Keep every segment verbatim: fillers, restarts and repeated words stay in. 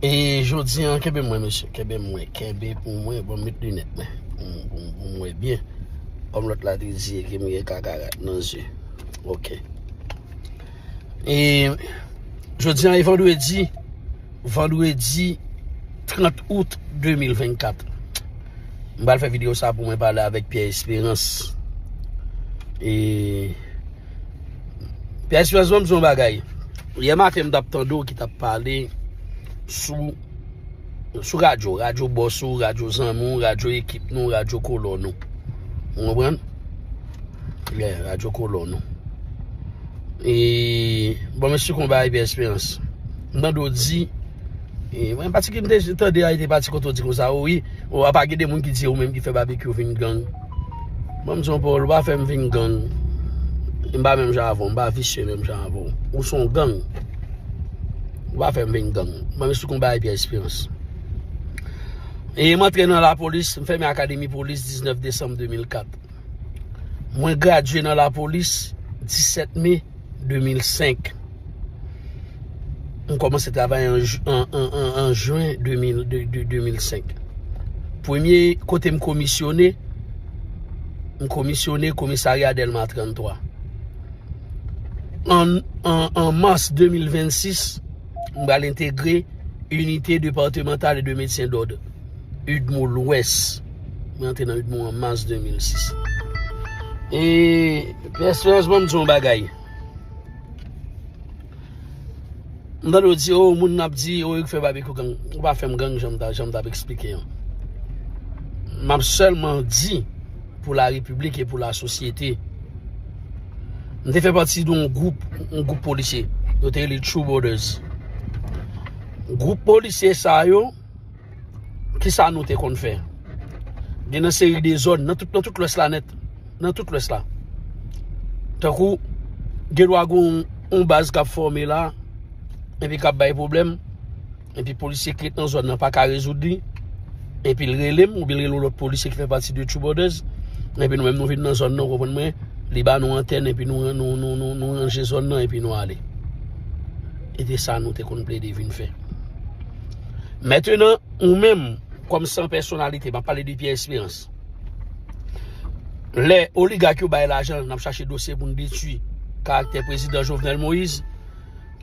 E jodi an, kenbe mwen, mesye. Kenbe mwen. Kenbe pou mwen. Bon, met linèt mwen. Pou, pou, pou mwen byen. Kòm lòt la te di ke m gen kakarat nan zye. Ok. E jodi an, e vandredi. Vandredi trant out de mil vennkat. M pral fè videyo sa pou mwen pale avèk Pierre Espérance. E Pierre Espérance, ban m di yon bagay. Yè maten, m t ap tande w ki t ap pale sou, sou radyo. Radyo bòs ou, radyo zanmi w, radyo ekip nou, radyo kolòn nou. Ou konprann? Yeah, radyo kolòn nou. E, bon, mesye konba epi esperans. M tande w di, e, mwen pati ki m te tande a, te pati kote w di konsa, o wi, o, apa gen de moun ki di ou menm ki fè babekyou vin gang. Bon, m di yon pawòl, ou pa fè m vin gang. M pa menm jan avè w, m pa visye menm jan avè w. Ou se yon gang. Ou pa fè m vin gang. Bon, mesye konba epi esperans. E m antre nan lapolis, m fèmen akademi polis diznèf desanm de mil kat. Mwen gradye nan lapolis disèt me de mil senk. M kòmanse travay an, an, an, an, an jen de mil, de, de, de mil senk. Premye kote m komisyone, m komisyone komisarya Dèlma tranntwa. An, an, an mas de mil vennsis, m pral entegre Unité Départementale de Médecins d'Ordre, UDMO Lwès. Mwen antre nan UDMO an mas de mil sis. E, Pierre Espérance, ban m di yon bagay. M tande w di, o, moun ap di, o, Eric fè babekyou gang. Ou pa fè m gang, jan m ta, jan m t ap eksplike an. M ap sèlman di, pou la repiblik e pou la sosyete. M te fè pati de yon gwoup, yon gwoup polisye. Yo te rele True Brothers. Gwoup polisye sa yo, kisa nou te konn fè? Gen nan seri de zòn, nan tout, nan tout lwès la nèt. Nan tout lwès la. Tankou, gen dwa gen yon, yon baz k ap fòme la, epi k ap bay pwoblèm. Epi polisye ki ret nan zòn nan pa ka rezoud li. Epi l rele m, oubyen l rele yon lòt polisye ki fè pati de True Brothers. Epi nou menm nou vin nan zòn nan, ou konprann mwen? Li ba nou antèn, epi nou, nou, nou, nou, nou ranje zòn nan, epi nou ale. E te sa nou te konn plede vin fè. Mentenan, ou menm, kòm san pèsonalite, m ap pale de Pierre Espérance. Lè oligak yo bay lajan, n ap chache dosye pou n detwi karaktè prezidan Jovenel Moïse.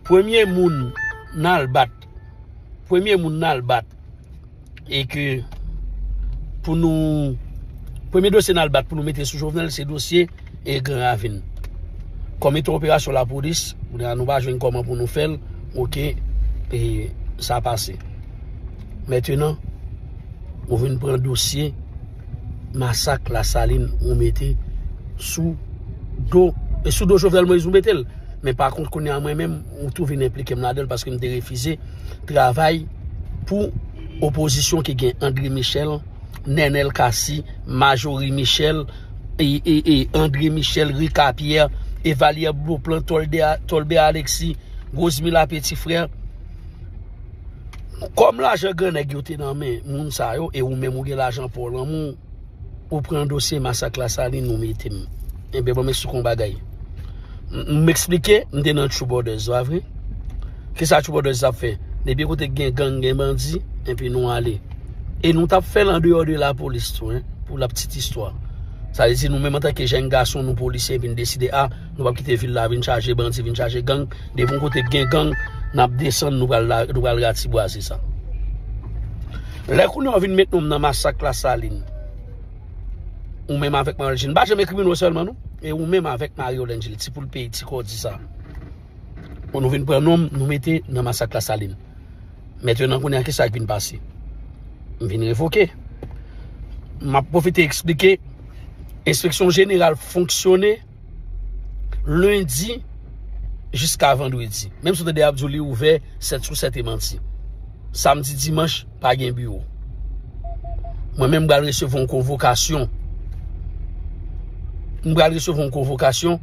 Premye moun n al bat, premye moun n al bat, e ke pou nou, premye dosye n al bat pou nou mete sou Jovenel, se dosye e Gran Ravin. Kòm etan operasyon lapolis, kounye a nou pa jwenn kòman pou nou fè l, oke, e sa pase. Mentenan, ou vin pran dosye masak Lasalin, ou mete sou do, e sou do Jovenel Moïse ou mete l. Men pa kont, kounye a mwen menm, ou tou vin enplike m ladan l paske m te refize travay pou opozisyon ki gen André Michel, Nenel Cassy, Marjorie Michel, e, e, e André Michel, Rica Pierre, Evalière Beauplan, Tolbert, Tolbert Alexis, Rosemila Petit Frère. Kòm lajan grannèg yo te nan men moun sa yo, e ou menm ou gen lajan pa w nan men w, ou pran dosye masak Lasalin, ou mete m. Enben, ban m eksplike yon bagay. M, m eksplike, m te nan True Brothers, pa vre? Kisa True Brothers t ap fè? Depi kote gen gang, gen bandi, epi nou ale. E nou t ap fè l andeyò de lapolis tou, en, pou la petite histoire. Sa vle di, nou menm antanke jèn gason, nou polisye, epi n deside, a, nou p ap kite vil la vin chaje bandi, vin chaje gang. Depi yon kote gen gang, n ap desann, nou pral la, nou pral ratibwaze sa. Lè kounye a w vin met non m nan masak Lasalin, ou menm avèk Mario Langil, m pa janm ekri non w sèlman, non. E ou menm avèk Mario Langil, ti poul peyi, ti kòdi sa. Bon, nou vin pran non m, nou mete nan masak Lasalin. Mentenan, kounye a, kisa k vin pase? M vin revoke. M ap pwofite eksplike. Enspeksyon jeneral fonksyone lendi jiska vandredi. Menm si w tande y ap di w li ouvè sèt sou sèt, e manti. Samdi, dimanch, pa gen biwo. Mwen menm, m pral resevwa yon konvokasyon. M pral resevwa yon konvokasyon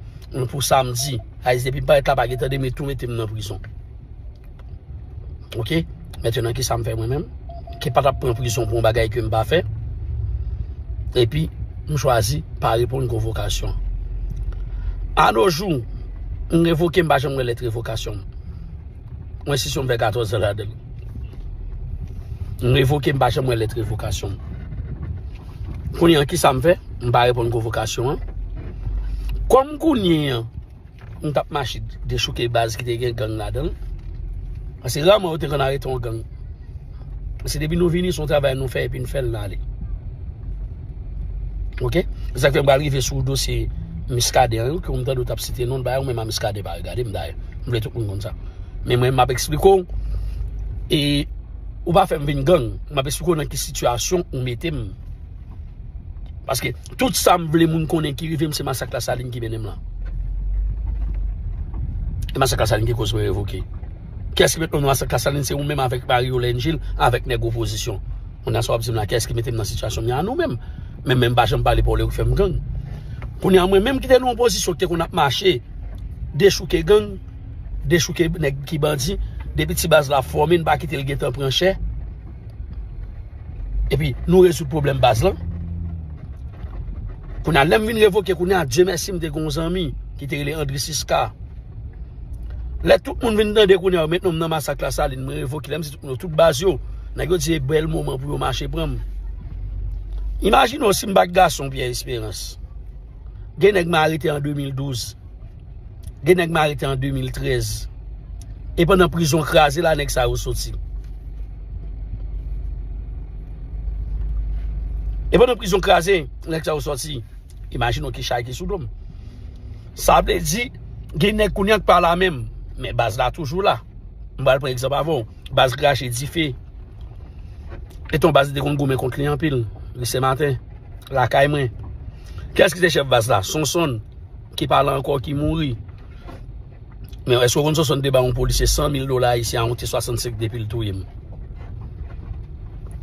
pou samdi. Ayis depi m parèt la, pa gen tande, men tou mete m nan prizon. Oke? Mentenan, kisa m fè mwen menm? Ki pa t ap pran prizon pou yon bagay ke m pa fè. Epi, m chwazi pa reponn konvokasyon. A no jou, m revoke, m pa janm wè lèt revokasyon m. Mwen, si se yon m fè katòz an ladan l. M revoke, m pa janm wè lèt revokasyon m. Kounye an, ki sa m fè? M pa reponn konvokasyon an. Kòm kounye an, m t ap mache dechouke baz ki te gen gang ladan l. Paske raman yo te konn arete yon gang. Se depi nou vini, se yon travay nou fè epi n fè l, n ale. Oke? Se sa k fè m pral rive sou dosye Muscadin an, ke w m tande w t ap site non l, bagay ou menm a Muscadin pa regade m dayè. M vle tout moun konn sa. Men mwen, m ap eksplike w. E ou pa fè m vin gang. M ap eksplike w nan ki sitiyasyon ou mete m. Paske tout sa m vle moun konnen ki rive m, se masak Lasalin ki mennen m la. E masak Lasalin ki koz mwen revoke. Kiyès ki met mwen nan masak Lasalin? Se ou menm avèk Mario Lengil, avèk nèg opozisyon. Kounye a sa w ap di m la, kiyès ki mete m nan sitiyasyon m ye a? Nou menm. Men, men m pa janm pale pa w lè ou fè m gang. Kounye a mwen menm ki te nan yon pozisyon ki te konn ap mache, dechouke gang, dechouke nèg ki bandi, depi ti baz la fòme, n pa kite l gentan pran chè. Epi nou rezoud pwoblèm baz lan. Kounye a, lè m vin revoke, kounye a, Dye mèsi, m te gen yon zanmi ki te rele Andris Iska. Lè tout moun vin tande kounye a, yo met non m nan masak Lasalin, mwen revoke. Lè m di tout moun yo, tout baz yo, nèg yo di e bèl moman pou yo mache pran m. Imajine w si m pa t gason Pierre Espérance. Gen nèg m arete an de mil douz. Gen nèg m arete an de mil trèz. E pandan prizon kraze la, nèg sa yo soti. E pandan prizon kraze, nèg sa yo soti. Imajine w ki chay ki sou do m. Sa vle di, gen nèg kounye a k pa la menm, men baz la toujou la. M pral pran egzanp avè w. Baz Krache Dife. E te yon baz li te konn goumen kont li anpil. Ri Sen Maten. Lakay mwen. Kiyès ki te chèf baz la? Sonson, ki pa la ankò, ki mouri. Men èske w konn Sonson te bay yon polisye san mil dola ayisyen a yon T swasannsenk depi l touye m?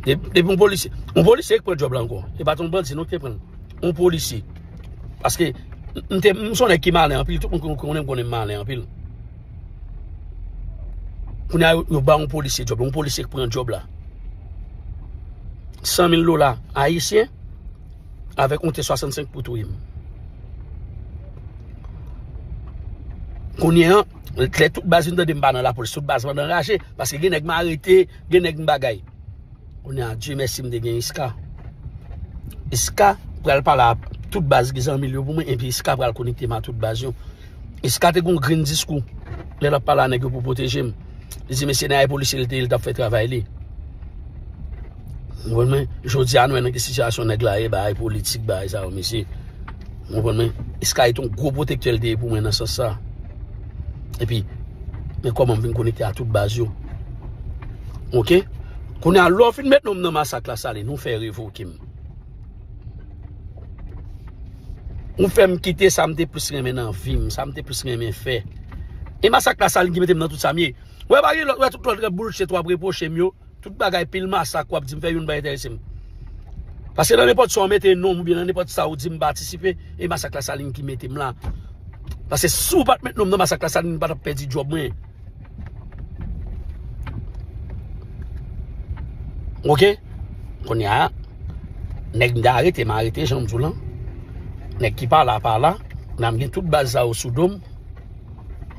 De- Depi yon polisye, yon polisye ki pran djòb la ankò. E pa t yon bandi non ki te pran l. Yon polisye. Paske m te, m se yon nèg ki malen anpil, tout moun ki konnen m konnen m malen anpil. Kounye a, yo, yo ba yon polisye djòb, yon polisye ki pran djòb la. San mil dola ayisyen avèk yon T swasannsenk pou touye m. Kounye a, lè tout baz vin tande m pa nan lapolis, tout baz vin anraje, paske gen nèg m arete, gen nèg m bagay. Kounye a, Dye mèsi, m te gen Iska. Iska pral pale a tout baz ki zanmi l yo pou mwen, epi Iska pral konekte m a tout baz yo. Iska te gon grenn diskou. Lè l ap pale a nèg yo pou pwoteje m. Li di, mesye, nan ay polisye li te ye, li t ap fè travay li. Ou konprann mwen? Jodi a, nou wè nan ki sitiyasyon nèg la ye, bagay politik, bagay sa yo, mesye. Ou konprann mwen? Iska te yon gwo pwotektè li te ye pou mwen nan sans sa. Epi, men kòman m vin konekte a tout baz yo. Oke? Kounye a, lè w fin met non m nan masak Lasalin, ou fè revoke m. Ou fè m kite sa m te plis renmen nan vi m, sa m te plis renmen fè. E masak Lasalin ki mete m nan tout sa m ye. Wè, pa gen lòt, wè tout lòt bullshit w ap repwoche m yo. Tout bagay, pil masak w ap di m fè, youn pa enterese m. Paske nan nenpòt sa w mete non m oubyen nan nenpòt sa w di m patisipe, e masak Lasalin ki mete m la. Paske si w pa t met non m nan masak Lasalin, m pa t ap pèdi djòb mwen. Oke? Kounye a, nèg m te arete, m arete, jan m di w lan. Nèg ki pa la, pa la. Kounye a, m gen tout baz sa yo sou do m.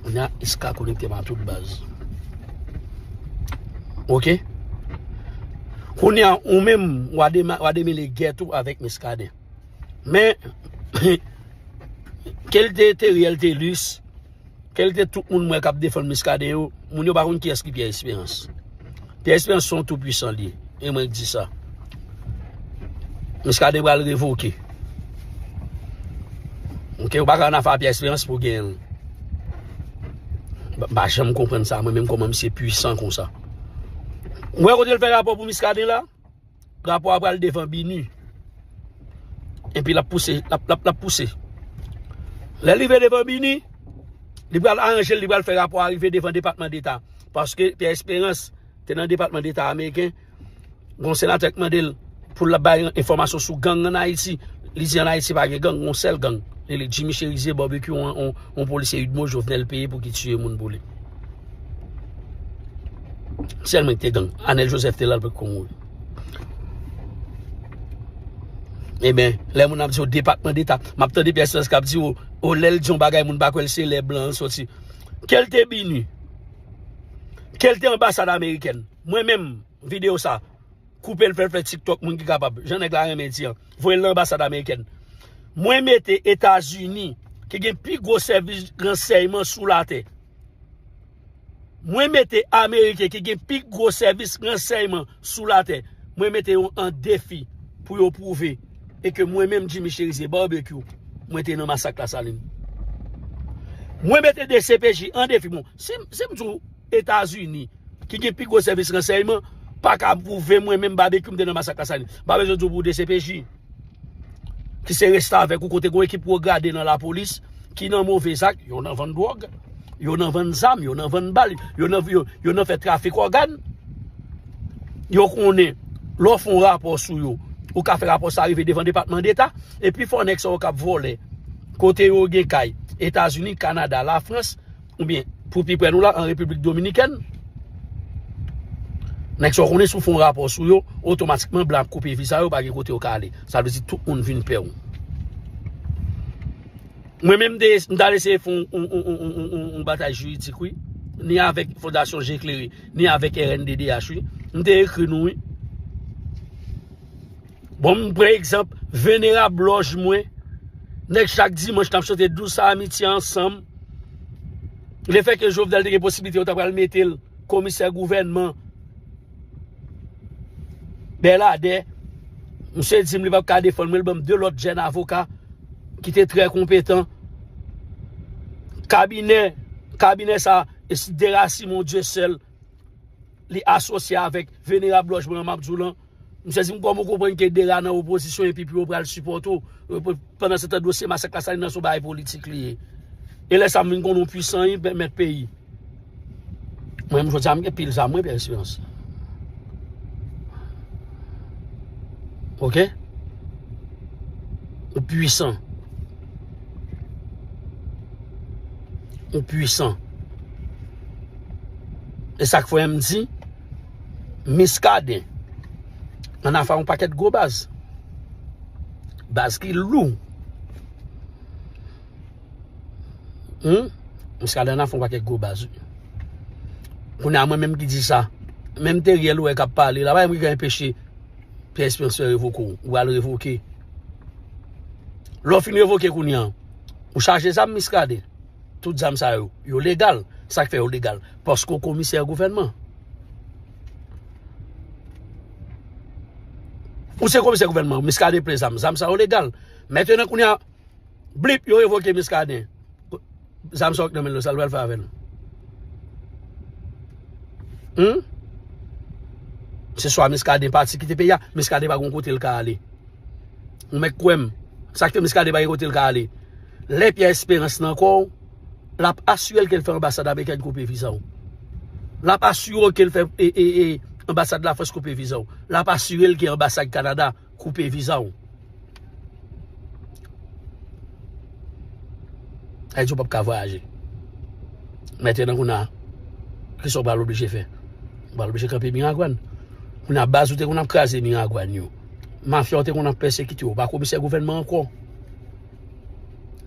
Kounye a, Iska konekte m a tout baz. Oke? Kounye a, ou menm, w a dema-, w a demele gè tou avèk Muscadin. Men, ke l te Theriel Thelus, ke l te tout moun m wè k ap defann Muscadin yo, moun yo pa konn kiyès ki Pierre Espérance. Pierre Espérance se yon toupwisan li ye. E mwen k di sa. Muscadin pral revoke. Oke, ou pa ka nan afè Pierre Espérance pou genyen l. M pa janm konprann sa, mwen menm kòman misye pwisan konsa. Ou wè kote l fè rapò pou Muscadin la? Rapò a pral devan BINUH. Epi l ap pouse, l ap, l ap, l ap pouse. Lè l rive devan BINUH, li pral aranje l, li pral fè rapò a rive devan Depatman Deta. Paske Pierre Espérance te nan Depatman Deta ameriken, gon senatè k mande l pou l bay enfòmasyon sou gang ann Ayiti. Li di ann Ayiti pa gen gang, gon sèl gang. Li rele Jimmy Chérizier, Barbecue, yon, yon, yon polisye UDMO Jovenel peye pou ki tiye moun pou li. Sèlman ki te gang. Anèl Joseph te la, l poko mouri. Ebyen, lè moun ap di yo Depatman Deta, m ap tande Pierre Espérance k ap di yo, o, lè l di yon bagay, moun pa kwè l, se lè blan an soti. Ke l te BINUH, ke l te anbasad amerikèn. Mwen menm, videyo sa, koupe l, fè l fè TikTok, moun ki kapab. Jan nèg la renmen di an. Voye l nan anbasad amerikèn. Mwen mete Etazini, ki gen pi gwo sèvis ransèyman sou latè. Mwen mete Ameriken ki gen pi gwo sèvis ransèyman sou latè, mwen mete yo an defi pou yo pwouve e ke mwen menm, Jimmy Chérizier Barbecue, mwen te nan masak Lasalin. Mwen mete D C P J an defi. Bon, si, si m di w Etazini, ki gen pi gwo sèvis ransèyman, pa ka pwouve mwen menm Barbecue m te nan masak Lasalin. M pa bezwen di w pou D C P J, ki se restavèk ou kote gen ekip wo grade nan lapolis, ki nan move zak, yo nan vann dwòg, yo nan vann zam, yo nan vann bal, yo nan, yo, yo nan fè trafik ògàn. Yo konnen, lè w fè yon rapò sou yo, ou ka fè rapò sa rive devan Depatman Deta, epi fò nèg sa yo k ap vòlè, kote yo gen kay, Etazini, Kanada, Lafrans, oubyen pou pi prè nou la, an Repiblik Dominikèn, nèg sa yo konnen si w fè yon rapò sou yo, otomatikman blan ap koupe viza yo, pa gen kote yo ka ale. Sa vle di tout moun vin pè w. Mwen menm, m te, m t al eseye fè yon, yon, yon batay jiridik, wi. Ni avèk Fondasyon Je Klere, ni avèk R N D D H, wi. M te ekri nou, wi. Bon, m pran egzanp, venerab lòj mwen, nèg chak dimanch n ap chante Dous Amitye ansanm. Lefètke Jovenel te gen posiblite yo ta pral mete l komisè gouvènman Bèladè, misye di m li p ap ka defann mwen, li ban m de lòt jèn avoka ki te trè konpetan. Kabinè, kabinè sa, e si Dera Simon Dieuseul, li asosye avèk venerab lòj mwen an, m ap di w lan. Misye di m, kòman w konprann ke Dera nan opozisyon epi pou yo pral sipòte w? Pandan se tan dosye masak Lasalin nan se yon bagay politik li ye. E lè sa m vin konnen w pwisan, wi, mèt peyi. Mwen menm jodi a m gen pil zam, mwen, Pierre Espérance. Oke? Ou pwisan. Ou pwisan. E sa k fè m di, Muscadin ann afè yon pakèt gwo baz. Baz ki lou. Hmm? Muscadin ann afè yon pakèt gwo baz, wi. Kounye a, mwen menm ki di sa. Menm Theriel ou wè k ap pale la, pa menm ki ka enpeche Pierre Espérance fè revoke w. Ou pral revoke. Lè w fin revoke kounye a, ou chaje zam, Muscadin. Tout zam sa yo, yo legal. Sa k fè yo legal? Paske w komisè gouvènman. Ou se komisè gouvènman, Muscadin plen zam. Zam sa yo legal. Mentnan kounye a, blip, yo revoke Muscadin. Zam sa w k nan men l, sa l pral fè avè l? Hmm? Se swa Muscadin pati kite peyi a, Muscadin pa gen kote l ka ale. Ou mèt kwè m. Sa k fè Muscadin pa gen kote l ka ale. Lè Pierre Espérance nan kò w, l ap asire l ke l fè anbasad amerikèn koupe viza w. L ap asire w ke l fè e, e, e, anbasad Lafrans koupe viza w. L ap asire l ke anbasad Kanada koupe viza w. Ayiti w p ap ka vwayaje. Mentnan kounye a, kisa w pral oblije fè? Ou pral oblije kanpe Miragwàn. Kounye a, baz ou te konn ap kraze Miragwàn yo, mafya w te konn ap pèsekite w, ou pa komisè gouvènman ankò.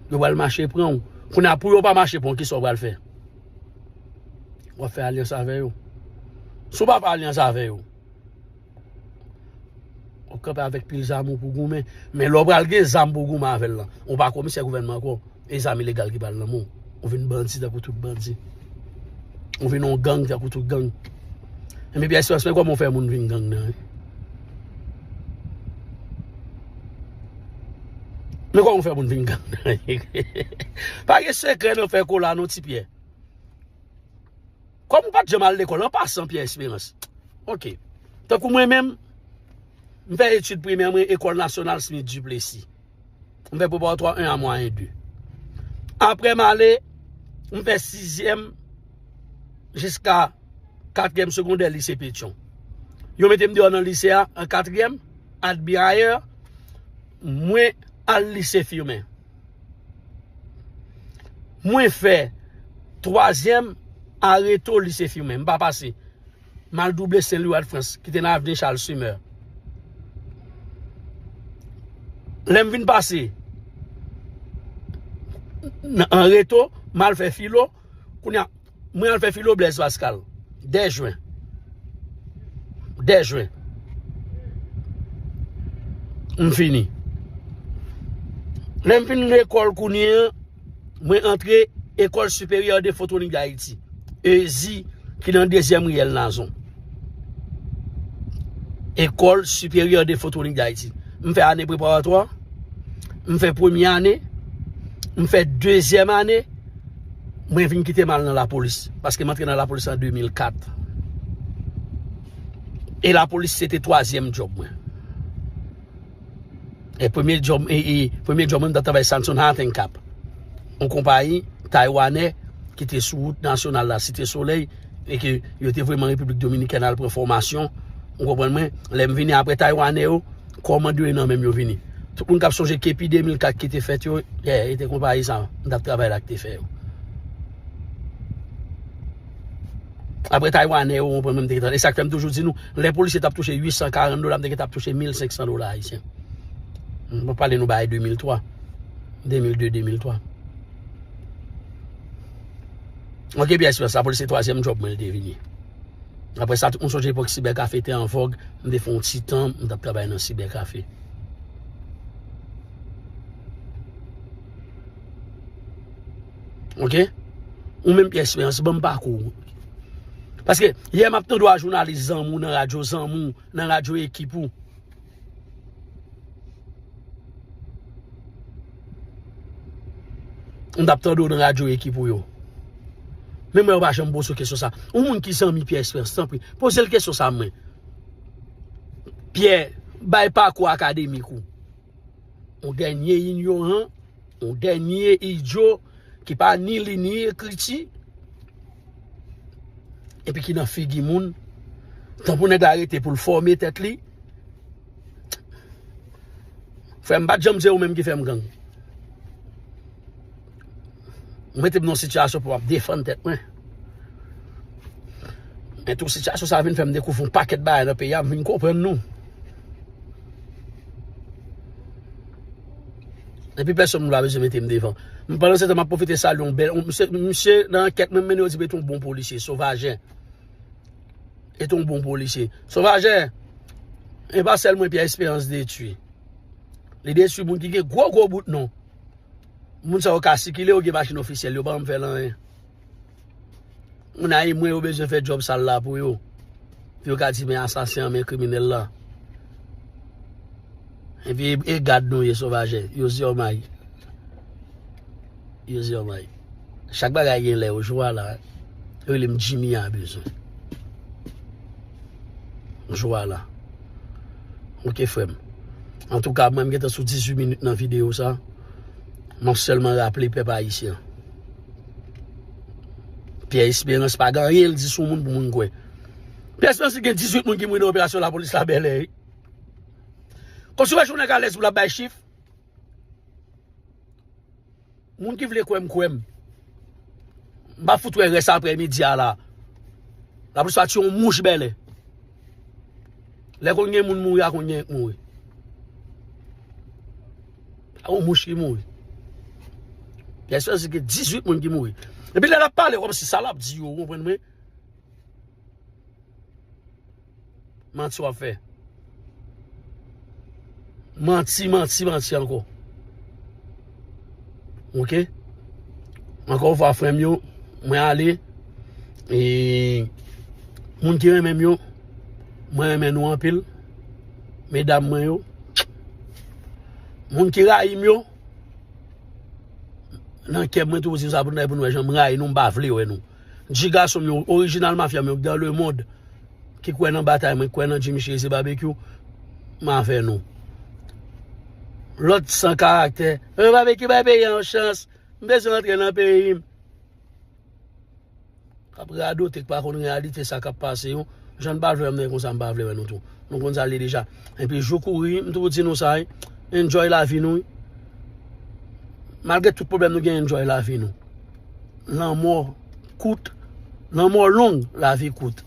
Yo pral mache pran w. Kounye a, pou yo pa mache pran w, kisa w pral fè? W ap fè alyans avè yo. Si w pa fè alyans avè yo, w ap kanpe avèk pil zam ou pou goumen. Men lè w pral gen zam pou goumen avè l lan, ou pa komisè gouvènman ankò. E zam ilegal ki pral nan men w. Ou vin bandi tankou tout bandi. Ou vin yon gang tankou tout gang. Enben, Pierre Espérance, men kòman w fè moun vin gang nan, wi? Men kòman w fè moun vin gang nan? Pa gen sekrè nan fè kola non, Ti Pyè. Kòm ou pa t janm al lekòl, an pasan, Pierre Espérance. Oke. Tankou mwen menm, m fè etid primè mwen Ecole Nationale Smith Duplessis. M fè preparatwa en a mwayen de. Apre m ale, m fè sizyèm jiska katriyèm segondè lise Petyon. Yo mete m deyò nan lise a an katriyèm, admis ailleurs, mwen al lise Firmin. Mwen fè twazyèm areto lise Firmin. M pa pase. M al double Sen Lwi Wad Frans, ki te nan avni Charles Summer. Lè m vin pase nan, an reto, m al fè filo. Kounye a, mwen al fè filo Blaise Pascal. Dè jen. Dè jen. M fini. Lè m fin lekòl kounye a, mwen antre École Supérieure de Photonik Dayiti, ESI, ki nan dezyèm riyèl Nazon. École Supérieure de Photonik Dayiti. M fè ane preparatwa, m fè premye ane, m fè dezyèm ane, mwen vin kite m al nan lapolis. Paske m antre nan lapolis an de mil kat. E lapolis se te twazyèm djòb mwen. E premye djòb, e, e, premye djòb mwen, m t ap travay Samson Hattenkap, yon konpayi taywanè ki te sou wout nasyonal la, Site Solèy, e ke yo te voye m an Repiblik Dominikèn al pran fòmasyon. Ou konprann mwen? Lè m vini apre taywanè yo, kòmand yo e nan men m yo vini. Tout moun k ap sonje Kepi de mil kat ki te fèt yo, e, e te konpayi sa, m t ap travay la ki te fè yo. Apre taywanè yo, ou konprann mwen, m te gentan. E sa k fè m toujou di nou, lè polisye t ap touche uit san karant dola, m te gentan ap touche mil senk san dola ayisyen. M ap pale nou bagay de mil twa, de mil de, de mil twa. Ok, Pierre Espérance, lapolis se twazyèm djòb mwen li te vini. Apre sa, tout moun sonje epòk sibèkafe te an vòg, m te fè yon ti tan, m t ap travay nan sibèkafe. Ok? Ou menm Pierre Espérance, ban m pakou w. Paske yè m ap tande w a jounalis zanmi w nan radyo zanmi w, nan radyo ekip ou. M t ap tande w nan radyo ekip ou yo. Men mwen yo pa janm poze w kesyon sa. Yon moun ki zanmi Pierre Espérance, tanpri, poze l kesyon sa mwen. Pierre, bay pakou akademik ou. Yon dènye inyoran, yon dènye idyo ki pa ni li ni ekriti, epi ki nan figi moun. Tan pou nèg la rete pou l fòme tèt li. Frè m, m pa t janm di ou menm ki fè m gang. Ou mete m nan yon sitiyasyon pou m ap defann tèt mwen. Men tou sitiyasyon sa a vin fè m dekouvri yon pakèt bagay nan peyi a, m vin konprann nou. Epi pèsonn moun pa bezwen mete m devan. Men pandan se tan, m ap pwofite salye yon bèl, yon, misye, misye nan ankèt mwen, m mennen yo di m e te yon bon polisye, Sovajen. E te yon bon polisye. Sovajen, e pa sèl mwen Pierre Espérance detwi. Li detwi moun ki gen gwo, gwo bout non. Moun sa yo ka sikile, yo gen machin ofisyèl, yo pa janm fè l anyen. Moun a mwen yo bezwen fè djòb sal la pou yo. Pou yo ka di men asasen an, men kriminèl la. Epi e, e gad nou ye Sovajen. Yo zi omay. Yo zi omay. Chak bagay gen lè yo jou a la. Yo rele m Jimmy a bezwen. Jou a la. Ok, frè m. Antouka, mwen, m gentan sou dizuit minit nan videyo sa. M ap sèlman raple pèp ayisyen. Pierre Espérance pa gen anyen l di sou moun pou moun kwè. Pierre Espérance gen dizuit moun ki mouri nan operasyon lapolis la Bèlè, wi. Kòmsi w wè jounen k alèz pou l ap bay chif. Moun ki vle kwè m, kwè m. M pa fout wè rès aprè midi a la. Lapolis pa tiye yon mouch Bèlè. Lè konn gen moun mouri a, konn gen k mouri. Pa yon mouch ki mouri. Pierre Espérance gen dizuit moun ki mouri. Epi lè l ap pale, kòmsi sa l ap di yo, ou konprann mwen? Manti w ap fè. Manti, manti, manti ankò. Ok? Ankò yon fwa, frè m yo, mwen ale. E moun ki renmen m yo, mwen renmen nou anpil. Medam mwen yo. Moun ki rayi m yo, nan kè m, mwen toujou di m sa pou nou, pou nou wè jan m rayi nou, m pa vle wè nou. Di gason m yo, orijinal mafya m yo, dans le monde, ki kwè nan batay mwen, kwè nan Jimmy Chérizier Barbecue, m avè nou. Lòt san karaktè, e Barbecue bay peyi a yon chans, m bezwen rantre nan peyi m. K ap radote, k pa konn reyalite sa k ap pase yo. Jan n pa vle wè m nan konsa, m pa vle wè nou tou. Nou konn sa l ye deja. Epi jou kouri, m toujou di nou sa, wi. Enjoy lavi nou, wi. Malgre tout pwoblèm nou gen, enjoy lavi nou. Lanmò kout, lanmò long, lavi kout.